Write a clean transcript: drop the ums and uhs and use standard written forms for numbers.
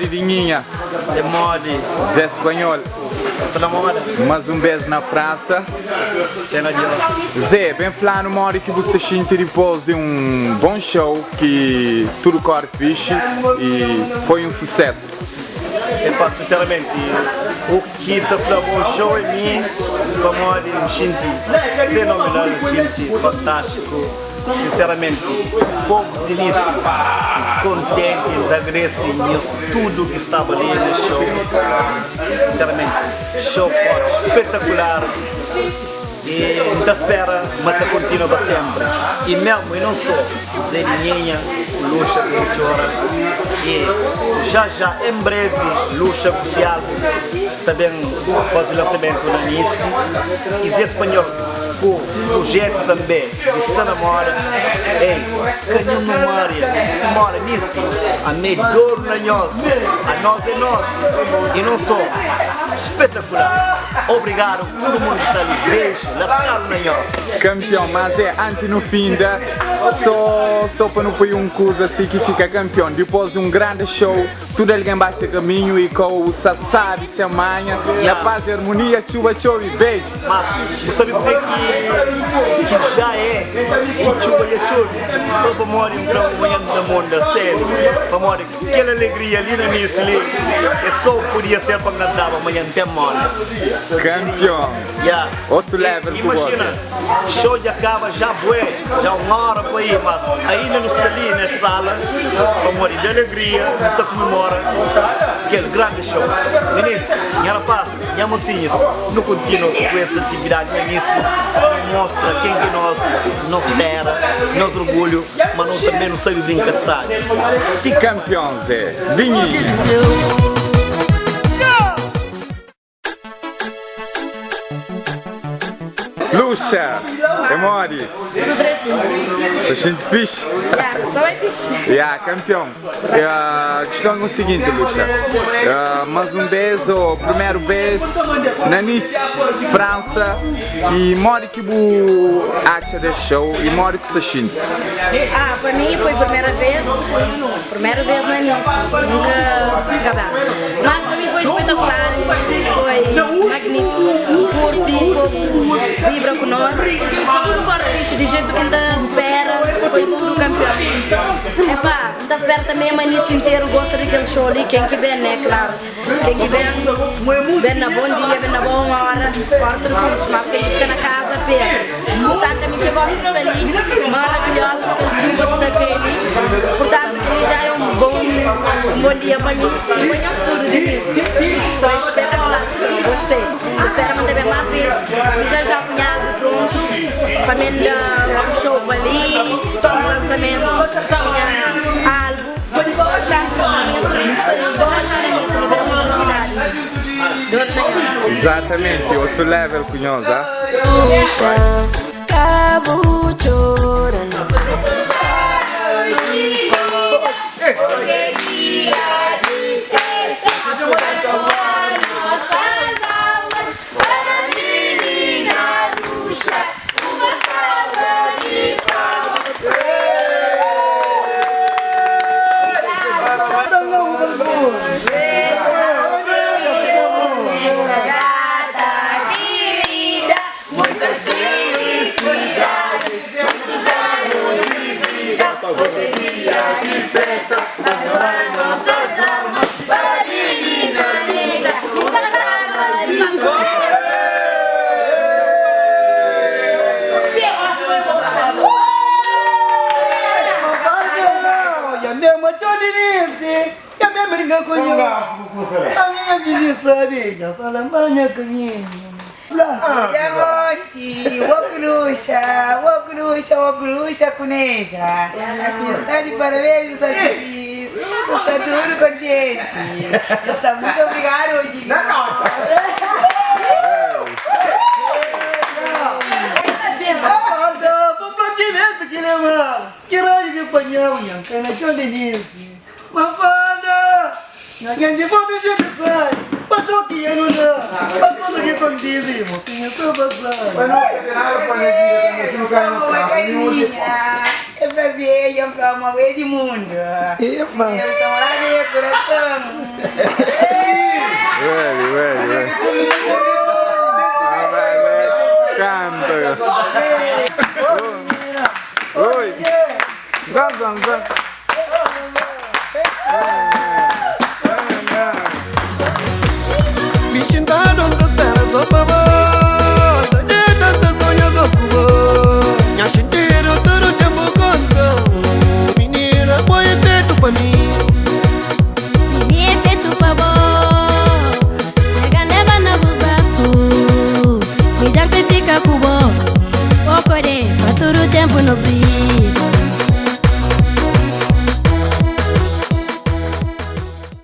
modi Dinhinha? É modi. Zé Spanhol. Sta na moda. Mas un bes na Fransa. Ten na Dios. Zé, ben fla-nu modi ki bu sta xinti dipos di un bon show ki tudu kori fixi i foi un susesu. Epá, sinseramenti, u ki ta fla bon show é mi, pamodi N xinti fenomenal, N xinti fantástiku. Sinseramenti, povu di Nice kontenti, N ta agradese nhos tudu ki staba li na show. Sinseramenti, show kore spetakular y N ta spera ma ta kontinua pa senpri. Y mesmu, y non so Zé di Nhenha ku Luxa ku bu txora y já já, en brevi, Luxa ku si álbum ta ben faze lansamentu na Nice y Zé Spanhol ku prujetu tanbe. Di sta na moda Ei, ka nhu numaria Di si moda nisi Amei doru na nhos A nos é nos E non so Spetakular Obrigadu tudu mundu ki sta li Beijo laskadu na nhos. Campeão mas é anti nu finda so so pa nu poi um kuza si ki fika campeão dipos di um grande show tudo alguém ba se caminho e kau sa sabi sem manha na paz e harmonia txuba txobi beijo. Mas bu sabe kuzê ki ki já é ki txuba dja txobi só pamodi N fla manhan N ta monda sério pamodi kel alegria li na Nice li é só podia ser pa N kantaba manhan N ten monda. Campeão. Ya. Otu level ku bo Imagina show dja kaba já bué já un hora pa aí mas ainda nu sta li nes sala pamodi di alegria nu sta kumemora kel grandi show. Minis nha rapaz. Nha mosinhus, nu kontinua ku es atividadi na Nice, nu mostra ken ki nos, nos tera, nos orgulhu, ma nos tanbe nu sabi brinka sabi. Ki kampions é Dinhinha? Luxa, é modi? Tudu dretu. Sa xinti fixi? Ya, sa bai fixi. Ya, kampion. Kiston é o seguinte, Luxa. Mas un bes ô primeru bes na Nice, Fransa, i modi ki bu atxa des show i modi ku sta xinti? Ah, pa mi foi primeira vez, primeira vez na Nice, nunka ka ba. Mas pa mi foi espetacular, foi magnífico, curti, povu vibra ku nos, tudu kore fixi, di jeito ki N ta spera, foi tudu kampion. Epá, N ta spera tanbe ma Nice interu gosta di kel show li, ken ki ben né, klaru, ken ki ben, ben na bon dia, ben na bon ora, kore tudu fixi, mas ken ki fika na kaza, perde. Purtantu, ami ki gosta di sta li, maravilhosa kel txuba ki sta kai li, purtantu kel li já é un bon, un bon dia pa mi i pa nhos tudu di Nice. Foi espetakular, gostei. N ta spera ma N ta ben más ves i já já ku nha álbum prontu pa mi N da un show pa li. Lançamento nha álbum Portanto, minha sorriso sta li Dor na nha nu ben felicidade Dor na nha. Exatamente, otu level ku nhos ah. Luxa, ka bu txora não. Diamanti, Wakulusha, Wakulusha, Wakulusha Kuneja. Aqui está de parabéns, Satiris. Está tudo contente. Está muito obrigado hoje. É. faze, dja N fla ma bo é di mundu. Epa! El ta mora na nha kurason. Ready, ready, ready. Canta. Oi. Zan, zan, zan.